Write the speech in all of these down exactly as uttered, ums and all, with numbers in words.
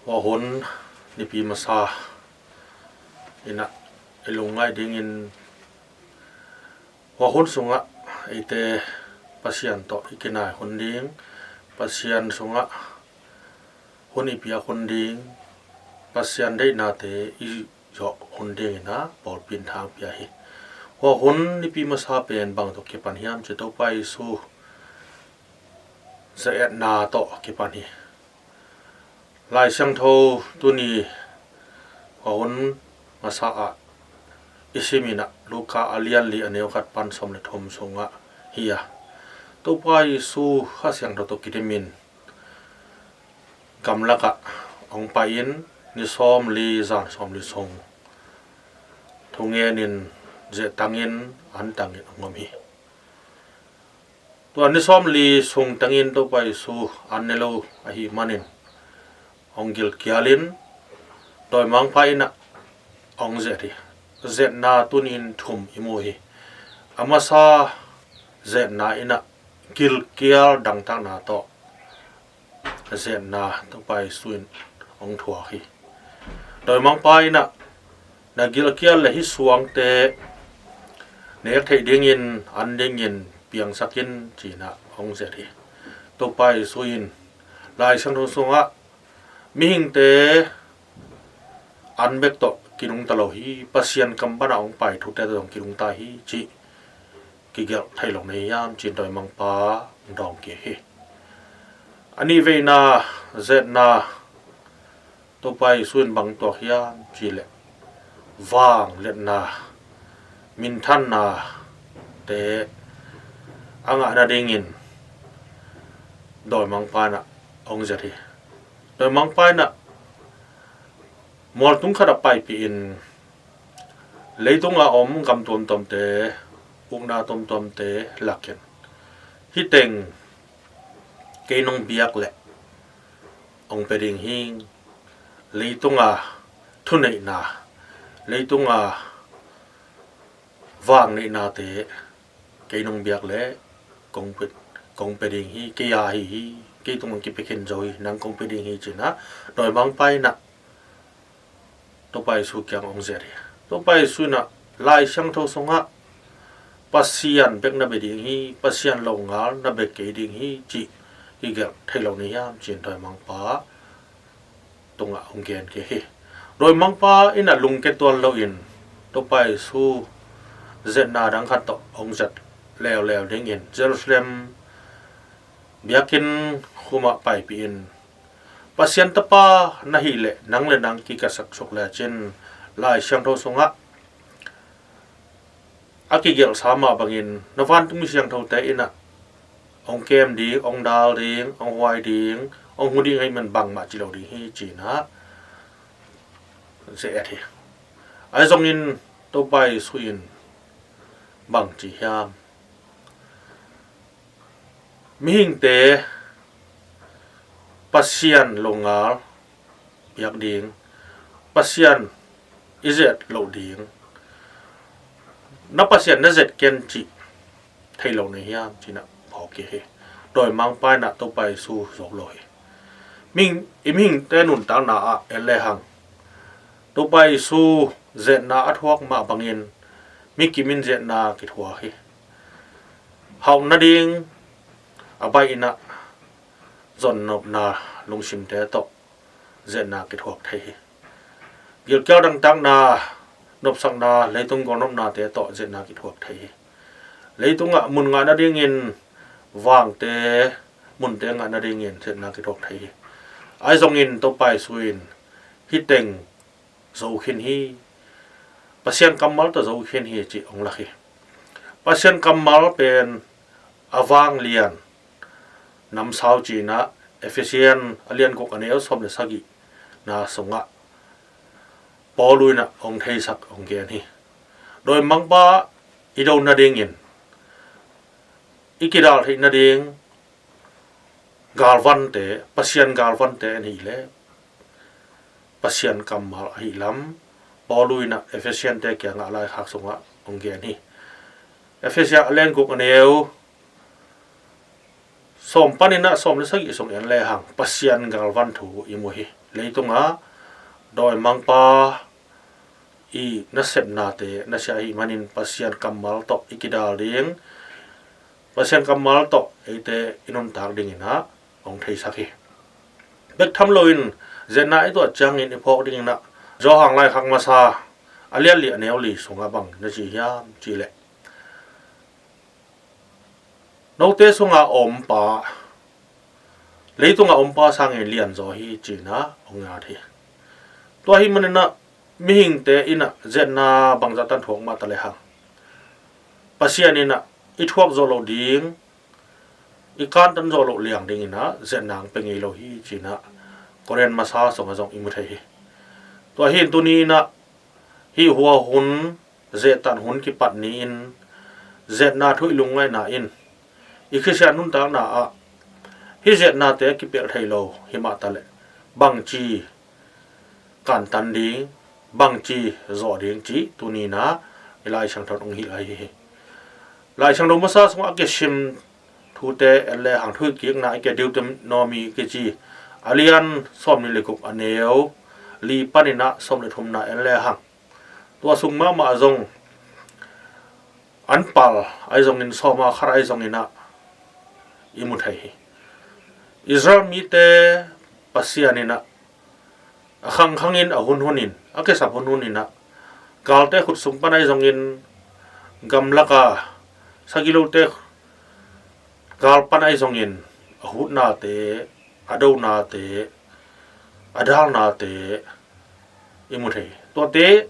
Huahun nipi masa in ah i lungngaih dingin huahun sungah eite Pasian tawh i kinai hun ding, Pasian sungah hun i piak hun ding, Pasian deihnate i zawh hun dingin ah pawlpi in thang pia hi. Huahun nipi masa pen bang tawh kipan hiam cih leh Topa Jesu ze-etna tawh kipan hi. Lai Siangtho tuni huahun masa ah i sim in ah Luka a lian li a neu khat pan sawm le thum sungah hi a, Topa Jesu Kha Siangtho tawh kidimin gamlakah hong pai in ni sawmli zan sawmli sung thungen in, zehtangin, antangin hong om hi. Tua ni sawmli sung tengin Topa Jesu an ne lo ahih manin hong gilkial in dawimangpa in ah hong zet hi. Zetna tuni in thum i mu hi. A masa zetna in ah gilkial dangtakna tawh zetna Topa Jesu in hong thuak hi. Dawimangpa in ah na gilkial le hih suangte nek theih dingin an dingin piangsak in ci-in ah hong zet hi. Topa Jesu in Lai Siangtho sungah mihingte an bek tawh kinungta lo hi, Pasian kam pana hong pai thute tawh zong kinungta hi cih kigelh thei lo na hi hiam ci-in dawimangpa hong dawng kik hi. A nihveina zetna Topa Jesu in bang tuak hiam cih leh vangliatna, minthannate a ngah nadingin dawimangpa in ah hong zet hi. Dawimangpa in ah mualtung khat ah paipih in leitunga om gam tuamtuamte, ukna tuamtuamte lakin hih teng kei nong biak leh hong pia ding hi. Leitunga thuneihna, leitunga vangneihnate kei nong biak leh kong pia, kong pia ding hi. Kei a hi hi, kei tungah kipia khin zo hi, nang kong pia ding hi ci-in ah dawimangpa in ah Topa Jesu kiang hong zet hi. Topa Jesu in ah Lai Siangtho sungah Pasian bek na bia ding hi, Pasian longal na bia kei ding hi cih kigelh thei lo na hi hiam ci-in dawimangpa tungah hong gen kik hi. Dawimangpa in ah lungke tuan loin Topa Jesu zetna dang khat tawh hong zet leuleu dingin Jerusalem biakinn khumah paipih in, Pasian Tapa na hih leh nang le nang kikasap suk lecin Lai Siangtho sungah a kigelhsa mah bangin na vantungmi siangthote in ah hong kem ding, hong dal ding, hong huai ding, hong hu ding ahih man bangmah ci lo ding hi ci-in ah zet hi. Ahi zongin Topa Jesu in bang ci hiam? Mihingte Pasian longal biak ding, Pasian i zet loh ding, na Pasian na zet ken cih thei lo na hi hiam ci-in ah phawk kik hi. Dawimangpa in ah Topa Jesu zo lo hi. Mihing, i mihingte nuntakna ah en lehang Topa Jesu zetna a thuak mah bangin mi kim in zetna kithuak hi. Hauh nading a baih in ah zonnopna lungsimte tawh zetna kithuak thei hi. Gilkial dangtakna, nopsakna, leitung gawlnopnate tawh zetna kithuak thei hi. Leitungah mun ngah nadingin vangte, munte ngah nadingin zetna kithuak thei hi. Ahi zongin Topa Jesu in hih teng zo khin hi, Pasian kammal tawh zo khin hi cih hong lak hi. Pasian kammal pen a vanglian namsau ci-in ah Efesian a lian guk a neu sawm le sagihna sungah Paul in ah hong theisak hong gen hi. Dawimangpa i do nadingin, i kidal theih nading galvante, Pasian galvante en hi leh Pasian kammal ahih lam Paul in ah Efesiante kiangah laikhak sungah hong gen hi. Efesia a lian guk a neu sawm panin ah sawm le sagih sung en lehang Pasian galvan thu i mu hi. leitungah dawimangpa i nasepnate na sia ahih manin Pasian kammal tawh i kidal ding, Pasian kammal tawh eite i nuntak dinginah hong theisak hi. Bek tham loin ziatna i tuah ciangin i phawk dinginah Johan laikhak masa a lianli a neuli sungah bang na ci hiam cihleh, note sunga a ompa, leitunga ompa sangin lianzaw hi cinah hong ngat hi. Tua hi maninah mihingte inah ziatna bangzah tan thuak mah ta lehang Pasian inah i thuak zawh loh ding, i kantan zawh loh liang dinginah ziatna ang pe ngei lo hi cinah Korin masa sungah zong i mu thei hi. Tua hi in tuni inah hih hua hun, zehtan hun kipat ni-in ziatna thu i lungngaihna in i Khristian nuntakna ah hih ziatnate a kipelh thei lo hi mah ta leh bangci kantan ding, bangci zawh ding cih tuni inah i Lai Siangtho hong hilh ahi hi. Lai Siangtho masa sungah a kisim thute en lehang, thu hilhkikna i ke Deuteronomy kici a lian sawmnih le guk a neu li paninah sawm le thumna en lehang, tua sung mahmah zong an pal ahi zongin sawma khat ahi zonginah i mu thei hi. Israel mite Pasian inah a khangkhangin, a hunhunin, a kisap hunhuninah galte khut sung pan ahi zongin, gamlaka sagilote gal pan ahi zongin a hutnate, a donate, a dalnate i mu thei. Tuate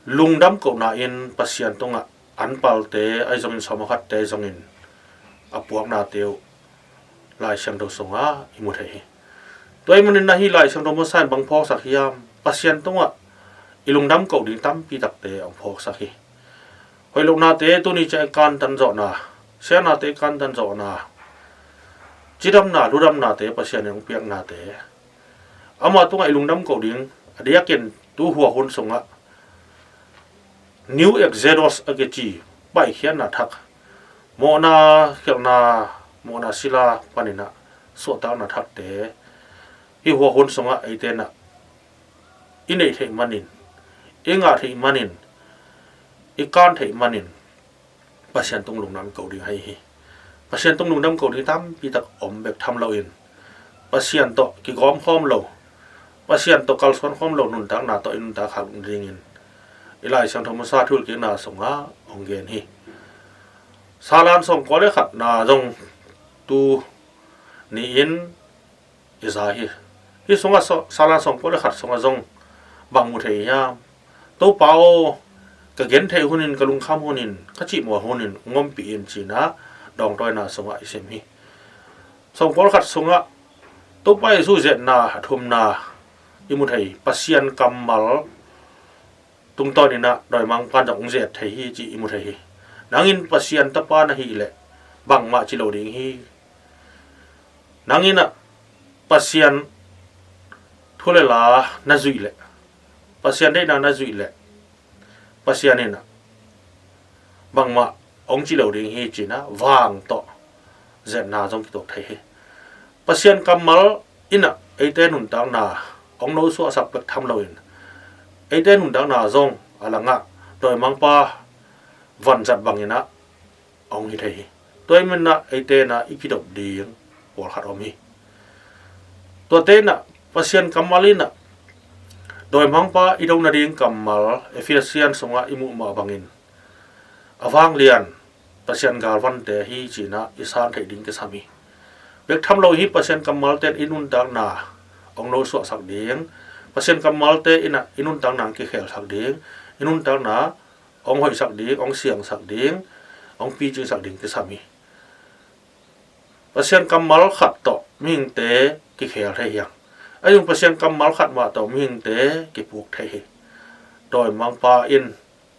lungdam kohna in Pasian tungah an palte ahi zongin sawma khatte ahi zongin a puaknate uh Lai Siangtho sungah i mu thei hi. Tua i manin ahi Lai Siangtho masa in bang phawksak hiam? Pasian tungah i lungdam koh ding tampi takte hong phawksak hi. Hoih lohnate tuni ciang i kantan zawhna, sianate i kantan zawhna, cidamna ludamnate Pasian in hong piaknate, amah tungah i lungdam koh ding, a diakin tu hua hun sungah New Exodus a kici paikhiatna thak, mawhna khialhna, mawhna sila paninah suahtakna thakte hih hua hun sungah eite inah i neih theih manin, i ngah theih manin, i kan theih manin Pasian tung lungdam koh ding ahi hi. Pasian tung lungdam koh ding tampi tak om bek tham loin, Pasian tawh kigawm khawm lo, Pasian tawh kalsuan khawm lo nuntakna tawh i nuntak khak dingin i Lai Siangtho masa thu hilhkikna sungah hong gen hi. Salan sawmkua le khatna zong tu ni-in i za hi. Hih sungah sa-, Salan sawmkua le khat sungah zong bang mu thei hiam? Topa aw, ka gentheih hunin, ka lungkham hunin, ka cihmawh hunin hong ompih in cinah dawngtawina sungah i sim hi. Sawmkua le khat sungah Topa Jesuh ziatna a thumna i mu thei hi. Pasian kammal tungtawninah dawimangpa in zong hong zet thei hi cih i mu thei hi. Nang in Pasian tapa na hih leh bangmah ci lo ding hi. Nang inah Pasian thu le la na zuih leh, Pasian deihna na zuih leh Pasian inah bangmah hong ci lo ding hi cinah vang tawh ziatna zong kituak thei hi. Pasian kammal inah eite nuntakna hong nosuahsak bek tham loin, eite nuntakna zong a langah dawimangpa vanzat banginah hong hi thei hi. Tua i maninah eite inah i kidop ding pawlkhat om hi. Tuate inah Pasian kammal inah dawimangpa i do nading kammal Ephesian sungah i muh mah bangin a vanglian Pasian galvante hi cinah i san theih ding kisam hi. Bek tham lo hi, Pasian kammalte in i nuntakna hong nosuahsak ding, Pasian kammalte inah i nuntakna hong kikhelsak ding, i nuntakna hong hoihsak ding, hong siangsak ding, hong picingsak ding kisam hi. Pasian kammal khat tawh mihingte kikhel thei hiam? Ahi zong Pasian kammal khat mah tawh mihingte kipuk thei hi. Dawimangpa in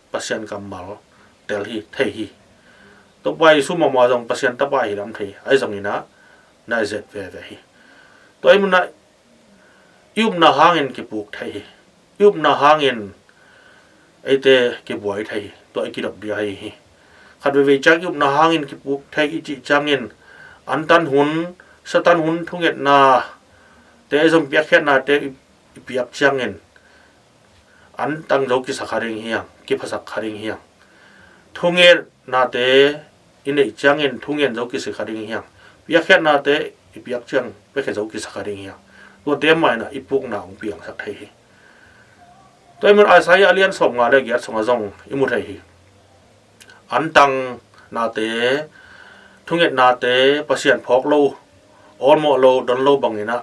Pasian kammal tel hi, thei hi. Topa Jesuh mahmah zong Pasian tapa hi lam thei, ahi zonginah na zet veve hi. Tua i munah i upna hangin kipuk thei hi. I upna hangin eite kibuai thei hi. Tua i kidop ding ahi hi. Khat veivei ciang i upna hangin kipuk thei i cih ciangin antan hun, Satan hun thungetna te zong piakkhiatnate i, i piak ciangin antang zo kisa kha ding hiang, kiphasak kha ding hiang. Thungetnate i neih ciangin thungen zo kisa kha ding hiang. Piakkhiatnate i piak ciang piakkhiat zo kisa kha ding hiang. Tuate mah inah i pukna hong piangsak thei hi. Tua i mun Isaiah a lian sawmnga le giat sungah zong i mu thei hi. Antangnate, thungetnate, Pasian phawk lo, awlmawh lo, don lo banginah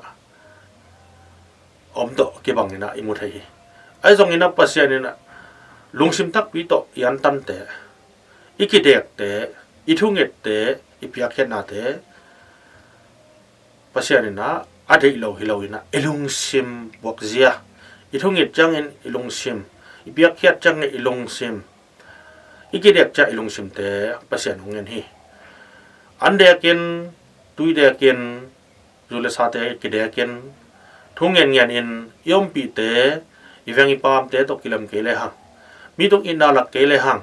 om tawh kibanginah i mu thei hi. Ahi zonginah Pasian inah lungsim takpi tawh i antante, i kidekte, i thungette, i piakkhiatnate Pasian inah a deih lo hi loinah i lungsim buakzia, i thunget ciangin i lungsim, i piakkhiat ciangin i lungsim, i kidek ciang i lungsimte Pasian hong ngen hi. An dekin, tui dekin, zu le sate kidekin, thu ngenngenin i ompihte, i veng i pamte tawh kilem kei lehang, mi tung itna lak kei lehang,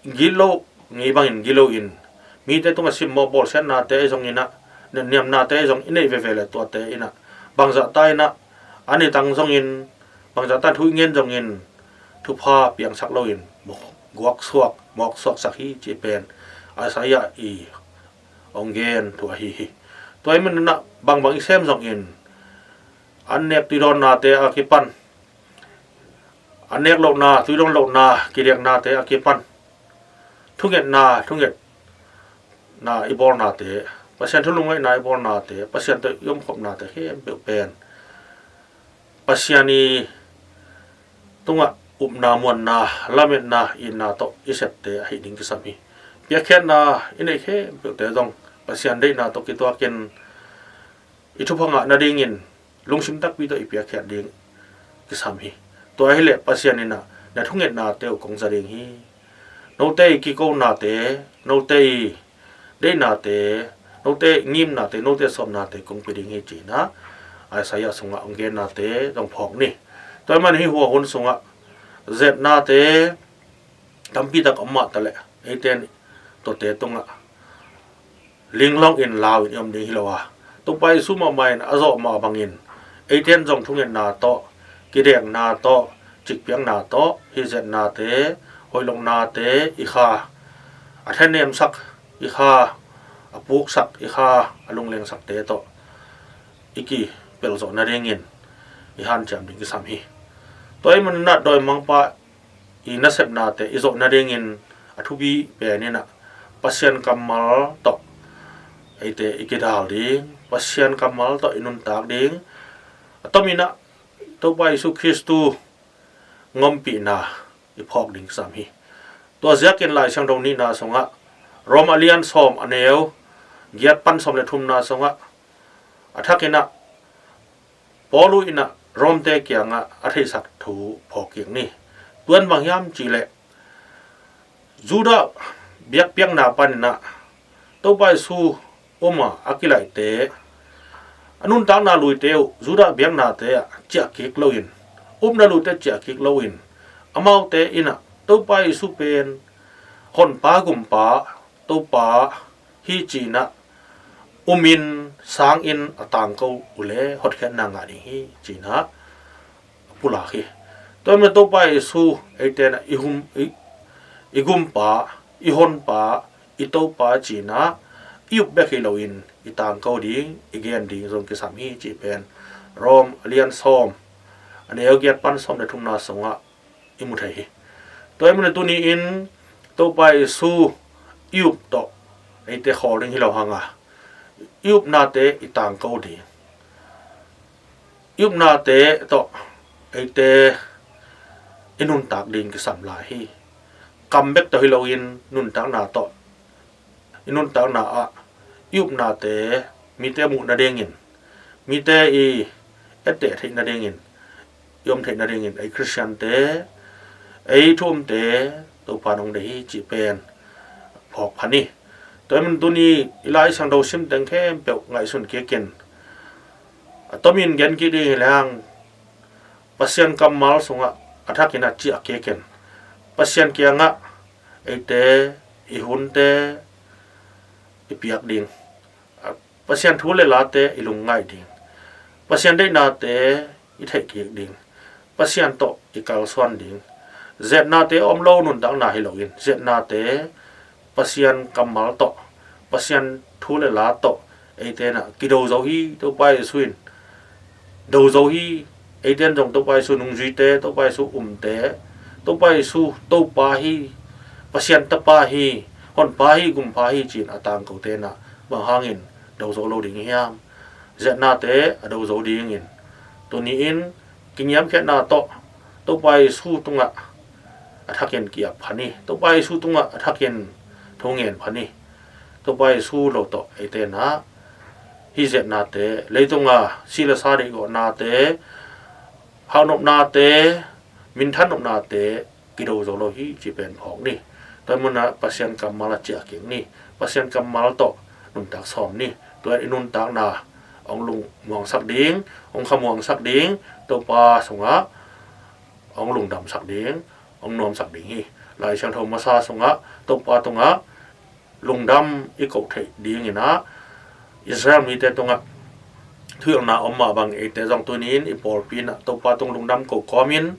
gilo ngei bangin gilo in, mite tungah simmawh bawlsiatnate ahi zonginah, netniamnate ahi zong i neih veve le tuate inah, bangzahta inah an i tang zongin, bangzahta thu i ngen zongin thupha piangsak loin guaksuak, mawksuaksak hi cih pen Isaiah i hong gen thu ahi hi. Tua i mun inah bangbang i sem zongin an nek tuidawnnate a kipan, an nek lohna, tuidawn lohna, kideknate a kipan, thungetna, thungetna i bawlnate, Pasian thu lungngaihna i bawlnate, Pasian tawh i omkhopnate khempeuh pen Pasian i tungah upna, muanna, lametna, itna tawh i septe ahi ding kisam hi. Piakkhiatna i neih khempeuhte zong Pasian deihna tawh kituakin i thupha ngah nadingin lungsim takpi tawh i piakkhiat ding kisam hi. Tua hileh Pasian inah na thungetnate uh kong za ding hi. Note i kikonate, note i deihnate, note i ngimnate, note sawmnate kong pia ding hi cinah Isaiah sungah hong gennate zong phawk ni. Tua i man hih hua hun sungah zetnate tampitak om mah taleh eite in tuate tungah linglawng in lau in i om ding hi lo a, Topa Jesu mahmah in a zawh mah bangin eite in zong thungetna tawh, kidekna tawh, cikpiakna tawh, hih zetnate, hoihlohnate i kha a thanemsak, i kha a puksak, i kha a lunglengsakte tawh i kipelzawh nadingin i hanciam ding kisam hi. Tua i mun inah dawimangpa i nasepnate i zawh nadingin a thupi pen inah Pasian kammal tawh eite i kidal ding, Pasian kammal tawh i nuntak ding, a tom inah Topa Jesu Khristu ngompihna i phawk ding kisam hi. Tua ziakin Lai Siangtho nihna sungah, Rom a lian sawm a neu giat pan sawm le thumna sungah a thak inah Paul uh inah Romte kiangah a theihsak thu phawk kik ni. Tuan bang hiam cihleh Judah biakpiakna paninah Topa Jesu um a a kilaihte, a nuntakna luite uh Judah biaknate ah ciah kik loin, upna luite ciah kik loin, amaute inah Topa Jesu pen honpa, gumpa, Topa hi cinah umin sangin a tangko uh le hotkhiatna ngah ding hi cinah a pulak hi. Tua i mun Topa Jesu eite inah i hum, i, i gumpa, i honpa, i Topa cinah i up bek hi loin i tangko ding, i gen ding zong kisam hi cih pen Rom a lian sawm a neu giat pan sawm le thumna sungah i mu thei hi. Tua i mun tuni in Topa Jesu i up tawh eite khawl ding hi lo hanga, i upnate i tangko ding, i upnate tawh eite i nuntak ding kisam lai hi. Kam bek tawh hi loin nuntakna tawh, i nuntakna ah i upnate mite muh nadingin, mite i etteh theih nadingin, i om theih nadingin ei Khristiante, ei thu umte Topa in hong deih hi cih pen phawk pha ni. Tua i mun tuni i Lai Siangtho sim teng khempeuh ngaihsun kikin a tomin gen kik ding hi lehang, Pasian kammal sungah a thakin a ciah kikin Pasian kiangah eite i hunte i piak ding, Pasian thu le late i lungngaih ding, Pasian deihnate i theih kik ding, Pasian tawh i kalsuan ding, ziatnate om lo nuntakna hi loin, ziatnate Pasian kammal tawh, Pasian thu le la tawh eite in ah kido zo hi. Topa Jesu in do zo hi. Eite in zong Topa Jesu nungzuite, Topa Jesu umte, Topa Jesu Topa hi, Pasian Tapa hi, Honpa hi, Gumpa hi ci-in a tangkote in ah bang hangin do zo lo ding hiam? Ziatnate a do zo dingin, tuni-in kingiamkhiatna tawh Topa Jesu tungah a thakin ki-ap pha ni. Topa Jesu tungah a thakin thungen pha ni. Topa Jesu lo tawh eite in ah hih ziatnate, leitunga si le sa deihgawhnate, haunopnate, minthanopnate kido zo lo hi ci pen phawk ni. Tua munah Pasian kammal a ciah kik ni. Pasian kammal tawh nuntak sawm ni. Tua i nuntakna hong lungmuangsak ding, hong khamuangsak ding, Topa sungah hong lungdamsak ding, hong nuamsak ding hi. Lai Siangtho masa sungah Topa tungah lungdam i koh theih dingin ah, Israel mite tungah thuhilhna om mah bang, eite zong tuni-in i pawlpi in ah Topa tung lungdam ko kawmin,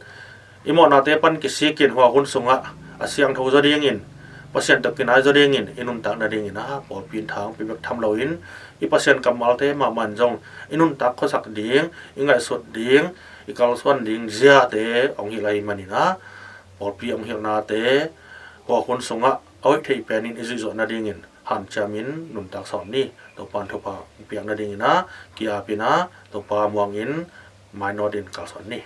i mawhnate pan kisikin hua hun sungah a siangtho zaw dingin, Pasian tawh kinai zaw dingin i nuntak nadingin ah pawlpi in tha hong pia bek tham loin, i Pasian kammalte mahmah in zong i nuntak khuasak ding, i ngaihsut ding, i kalsuan ding ziate hong hilh ahih manin ah, pawlpi hong hilhnate hua hun sungah a hoih theih penin i zuihzawh nadingin hanciamin nuntak sawm ni. Topa in thupha hong piak nadingin ah ki-apin ah, Topa muangin mainawtin kalsuan ni.